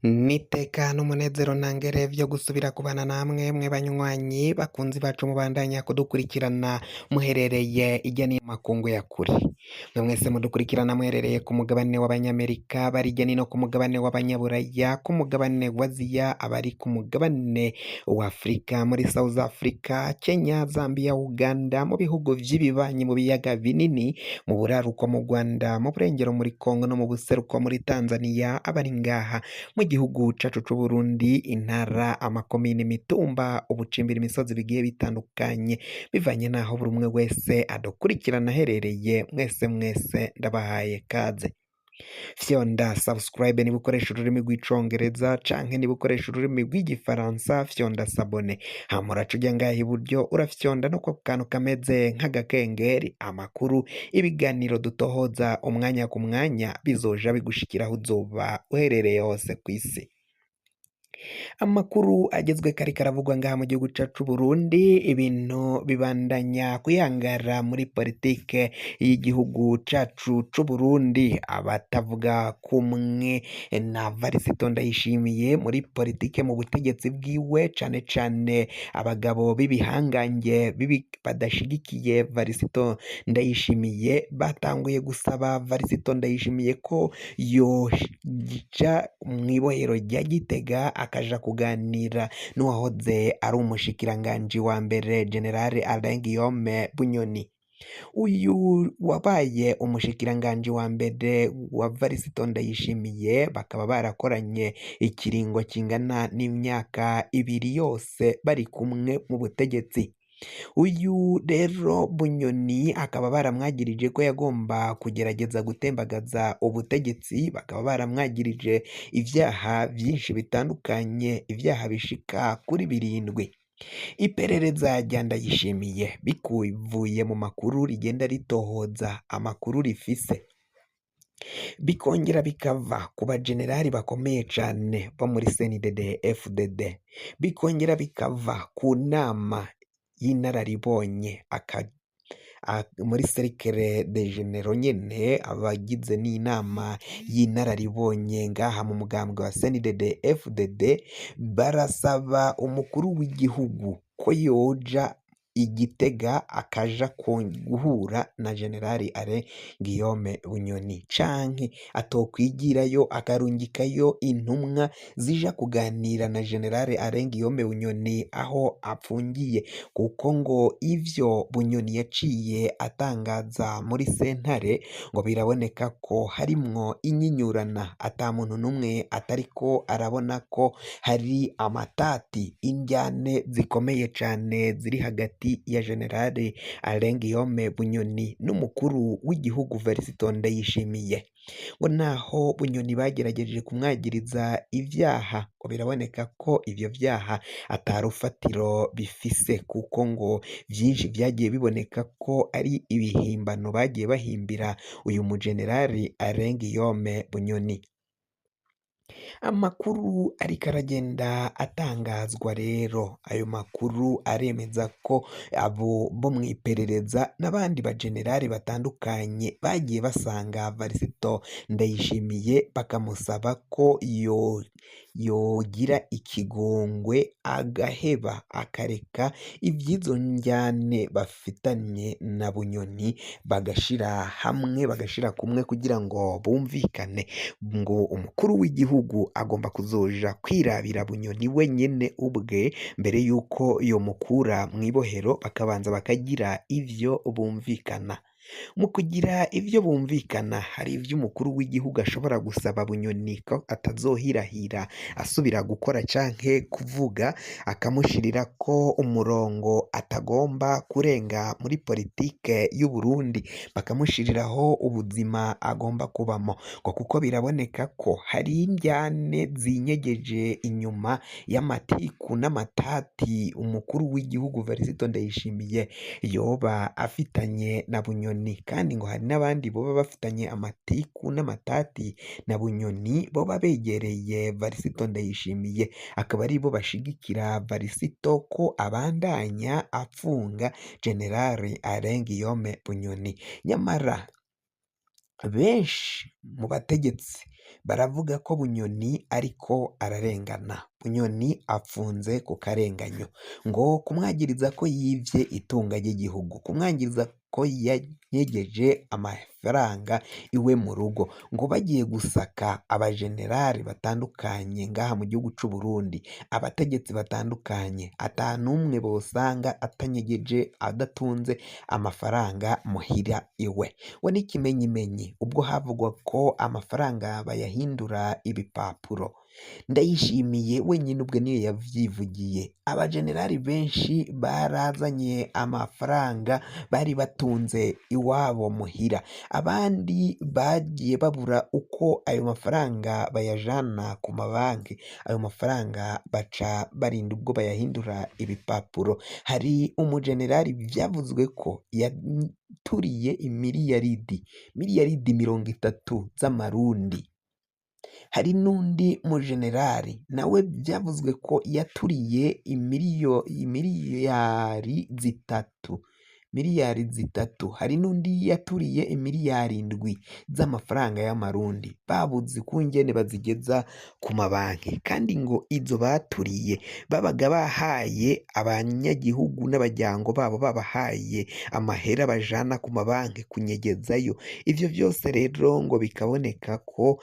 N'iteka n'umunezero ntangere vyo gusubira kubana namwe mwe banywanyi bakunzi bacu mubandanya kudukurikirana muherereye irya nino makungu ya kure. Mwe mwese mudukurikirana muherereye ku mugabane w'abanyamerika, bari hirya nino ku mugabane w'abanyaburaya, ku mugabane wa Aziya, abari ku mugabane wa Afrika, muri South Africa, Kenya, Zambia, Uganda, mu bihugu vy'ibibanyi mu biyaga binini, mu buraruko mu Rwanda, mu burengero muri Congo no mu buseruko muri Tanzania, abari ngaha mu gihugu cacu c'Uburundi, intara, amakomine, imitumba, ubucimbira imisozi bigiye bitandukanye, bivanye n'aho buri umwe wese adukurikirana aherereye, mwese mwese ndabahaye kaze. Fyonda subscribe niba ukoresha ururimi rw'icongereza canke niba ukoresha ururimi rw'igifaransa fyonda s'abonner, hama uraca uja ngaha iburyo urafyonda no ku kantu kameze nk'agakengeri, amakuru, ibiganiro dutohoza umwanya ku mwanya bizoja bigushikira aho uzoba uherereye hose kw'isi. Amakuru agezwe kari karavugwa ngaha mu gihugu cacu c'Uburundi, ibintu bibandanya kuyangara muri politike y'igihugu cacu c'Uburundi, abatavuga kumwe na Varisito Ndayishimiye muri politike mu butegetsi bwiwe, cane cane abagabo b'ibihangange badashigikiye Varisito Ndayishimiye, batanguye gusaba Varisito Ndayishimiye ko yoja mw'ibohero rya Gitega akaja kuganira n'uwahoze ari umushikiranganji wa mbere General Alain Guillaume Bunyoni. Uyu wabaye umushikiranganji wa mbere wa Varisito Ndayishimiye, bakaba barakoranye ikiringo kingana n'imyaka 2 yose bari kumwe mu butegetsi. Uyu rero Bunyoni akaba baramwagirije ko yagomba kugerageza gutembagaza ubutegetsi, bakaba baramwagirije ivyaha vyinshi bitandukanye, ivyaha bishika kuri 7. Iperereza rya Ndayishimiye bikuvuye mu makuru rigenda ritohoza amakuru rifise, bikongera bikava ku bajenerali bakomeye cane bo muri CNDD FDD, bikongera bikava ku nama y'inararibonye muri cercle de généraux nyene, abagize n'inama y'inararibonye ngaha mu mugambwe wa CNDD FDD, barasaba umukuru w'igihugu ko yoja i Gitega akaja guhura na General Alain Guillaume Bunyoni, canke atokwigirayo akarungikayo intumwa zija kuganira na General Alain Guillaume Bunyoni aho apfungiye, kuko ngo ivyo Bunyoni yaciye atangaza muri sentare ngo biraboneka ko harimwo inyinyurana, ata muntu n'umwe atariko arabona ko hari amatati, indyane zikomeye cane ziri hagati ya General Alain Guillaume Bunyoni n'umukuru w'igihugu Varisito Ndayishimiye. Ngo naho Bunyoni bagerageje kumwagiriza ivyaha, ngo biraboneka ko ivyo vyaha atarufatiro bifise, kuko ngo vyinshi vyagiye biboneka ko ari ibihimbano bagiye bahimbira uyu mujenerali Alain Guillaume Bunyoni. Amakuru ariko aragenda atangazwa rero, ayo makuru aremeza ko abo bo mw'iperereza n'abandi bajenerali batandukanye bagiye basanga Varisito Ndayishimiye bakamusaba ko yogira ikigongwe agaheba akareka ivy'izo njyane bafitanye na Bunyoni, bagashira hamwe bagashira kumwe kugira ngo bumvikane. Ngo umukuru w'igihugu agomba kuzoja kwirabira Bunyoni wenyene ubwe mbere yuko yomukura mw'ibohero, bakabanza bakagira ivyo bumvikana. Mu kugira ivyo bumvikana hari ivyo umukuru w'igihugu ashobora gusaba Bunyoni ko atazohirahira asubira gukora canke kuvuga, akamushirirako umurongo atagomba kurenga muri politike y'Uburundi, bakamushiriraho ubuzima agomba kubamo, ngo kuko biraboneka ko hari indyane zinyegeje inyuma y'amatiku n'amatati umukuru w'igihugu Varisito Ndayishimiye yoba afitanye na Bunyoni, kandi ngo hari n'abandi boba bafitanye amatiku n'amatati na Bunyoni boba begereye Varisito Ndayishimiye, akaba aribo bashigikira Varisito ko abandanya apfunga General Alain Guillaume Bunyoni. Nyamara benshi mu bategetsi Baravuga ko Bunyoni ariko ararengana. Bunyoni apfunze ku karenganyo, ngo kumwagiriza ko yivye itunga ry'igihugu, kumwagiriza ko yanyegeje amafaranga iwe mu rugo, ngo bagiye gusaka abajenerali batandukanye ngaha mu gihugu c'u Burundi, abategetsi batandukanye, ata n'umwe bosanga atanyegeje adatunze amafaranga muhira iwe. We n'ikimenyimenyi ubwo havugwa ko amafaranga bayahindura ibipapuro, Ndayishimiye wenyine ubwe niyo yavyivugiye. Abajenerali benshi barazanye amafaranga bari batunze iwabo muhira, abandi bagiye babura uko ayo mafaranga bayajana ku mabanki, ayo mafaranga baca barinda ubwo bayahindura ibipapuro. Hari umujenerali vyavuzwe ko yaturiye imiliyaridi, miliyaridi 30 z'amarundi. Hari n'undi mujenerali nawe vyavuzwe ko yaturiye imiliyari zitatu, miliyari 3. Hari n'undi yaturiye imiliyari 7 z'amafaranga y'amarundi, babuze ukungene bazigeza ku mabanki, kandi ngo izo baturiye babaga bahaye abanyagihugu n'abaryango babo, babahaye amahera bajana ku mabanki kunyegezayo. Ivyo vyose rero ngo bikaboneka ko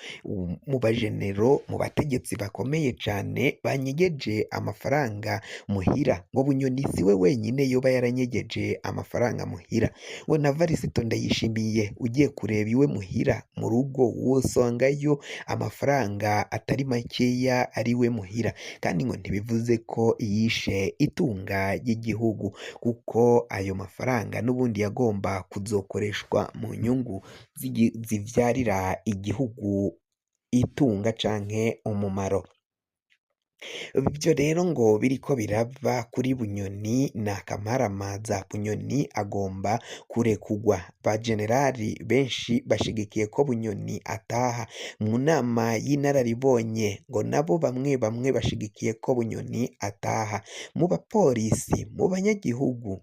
mu bajenero, mu bategetsi bakomeye cane banyegeje amafaranga muhira. Ngo Bunyoni siwe wenyine yoba yaranyegeje amafaranga muhira, ngo na Varisito Ndayishimiye ugiye kureba iwe muhira mu rugo wosangayo amafaranga atari makeya ari we muhira, kandi ngo ntibivuze ko yishe itunga ry'igihugu, kuko ayo mafaranga n'ubundi yagomba kuzokoreshwa mu nyungu zivyarira igihugu itunga canke umumaro. Ivyo rero ngo biriko birava kuri Bunyoni ni akamaramaza. Bunyoni agomba kurekugwa. Abajenerali benshi bashigikiye ko Bunyoni ataha. Mu nama y'inararibonye ngo nabo bamwe bamwe bashigikiye ko Bunyoni ataha. Mu bapolisi, mu banyagihugu,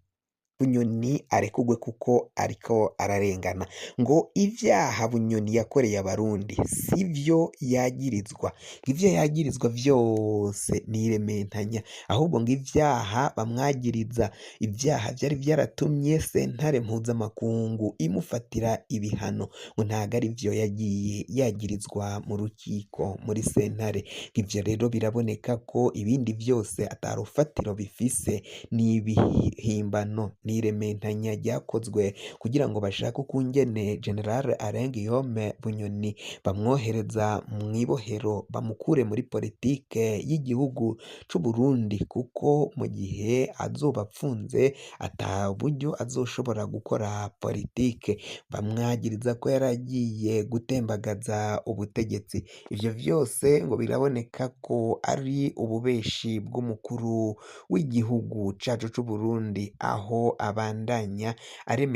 Bunyoni arekugwe kuko ariko ararengana. Ngo ivyaha Bunyoni yakoreye abarundi sivyo yagirizwa, ivyo yagirizwa vyose n'irementanya, ahubwo ngo ivyaha bamwagiriza, ivyaha vyari vyaratumye sentare mpuzamakungu imufatira ibihano, ngo ntago ari vyo yagiye yagirizwa mu rukiko muri sentare. Ivyo rero biraboneka ko ibindi vyose ata rufatiro bifise, ni ibihimbano, n'irementanya ryakozwe kugira ngo bashake ukungene General Alain Guillaume Bunyoni bamwohereza mw'ibohero, bamukure muri politike y'igihugu c'Uburundi, kuko mu gihe azoba apfunze ata buryo azoshobora gukora politike. Bamwagiriza ko yaragiye gutembagaza ubutegetsi. Ivyo vyose ngo biraboneka ko ari ububeshi bw'umukuru w'igihugu cacu c'Uburundi, aho abandanya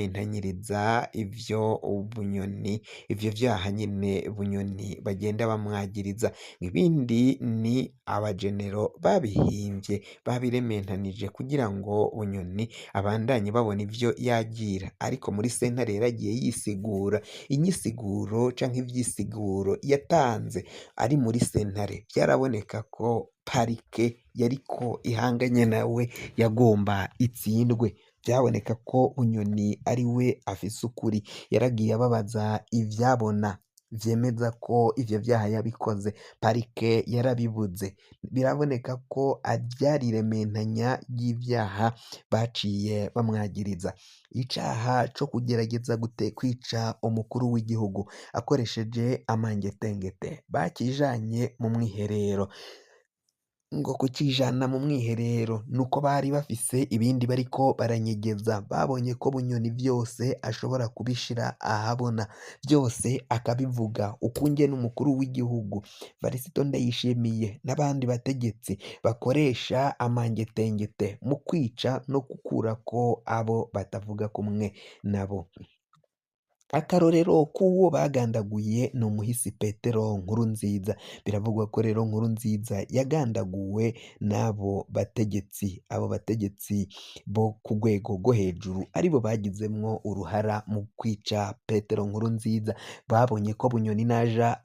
arementanyiriza ivyo Bunyoni, ivyo vyaha nyene Bunyoni bagenda bamwagiriza. Ibindi ni abajenero babihimvye, babirementanije kugira ngo Bunyoni abandanye babona ivyo yagira, ariko muri sentare yaragiye yisigura. Inyisiguro canke ivyisiguro yatanze ari muri sentare vyaraboneka ko parike yariko ihanganye nawe yagomba itsindwe. Vyaboneka ko Bunyoni ari we afise ukuri. Yaragiye ababaza ivyabona vyemeza ko ivyo vyaha yabikoze, parike yarabibuze. Biraboneka ko ryari irementanya ry'ivyaha baciye bamwagiriza. Icaha co kugerageza kwica umukuru w'igihugu akoresheje amangetengete bakijanye mu mwiherero. Ngo kucijana mu mwiherero nuko bari bafise ibindi bariko baranyegeza, babonye ko Bunyoni vyose ashobora kubishira ahabona, vyose akabivuga ukungene umukuru w'igihugu Varisito Ndayishimiye n'abandi bategetsi bakoresha amangetengete mu kwica no gukurako abo batavuga kumwe nabo. Akarorero k'uwo bagandaguye ni umuhisi Petero Nkurunziza. Biravugwa ko rero Nkurunziza yagandaguwe n'abo bategetsi, abo bategetsi bo ku rwego rwo hejuru aribo bagizemwo uruhara mu kwica Petero Nkurunziza. Babonye ko Bunyoni naja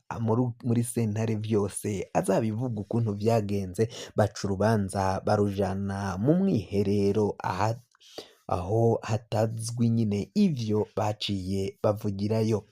muri sentare vyose azabivuga ukuntu vyagenze, baca urubanza barujana mu mwiherero aha aho hatazwi nyine ivyo baciye bavugirayo.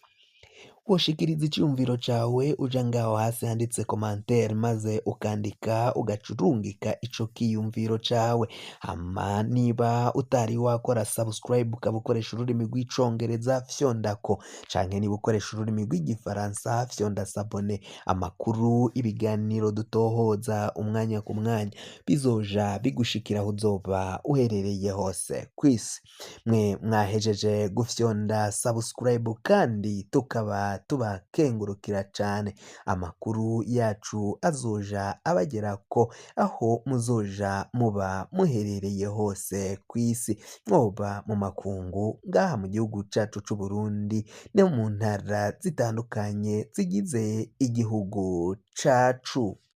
Woshikiriza iciyumviro cawe uja ngaho hasi handitse commentaire, maze ukandika ugaca urungika ico kiyumviro cawe. Hama niba utari wakora subscribe, ukaba ukoresha ururimi rw'icongereza, fyondako, canke niba ukoresha ururimi rw'igifaransa, fyonda s'abonner. Amakuru, ibiganiro dutohoza umwanya ku mwanya bizoja bigushikira aho uzoba uherereye hose kw'isi. Mwe mwahejeje gufyonda subscribe kandi tukaba tubakengurukira cane. Amakuru yacu azoja abagerako aho muzoja muba muherereye hose kw'isi, mwoba mu makungu, ngaha mu gihugu cacu c'Uburundi no mu ntara zitandukanye zigize igihugu cacu.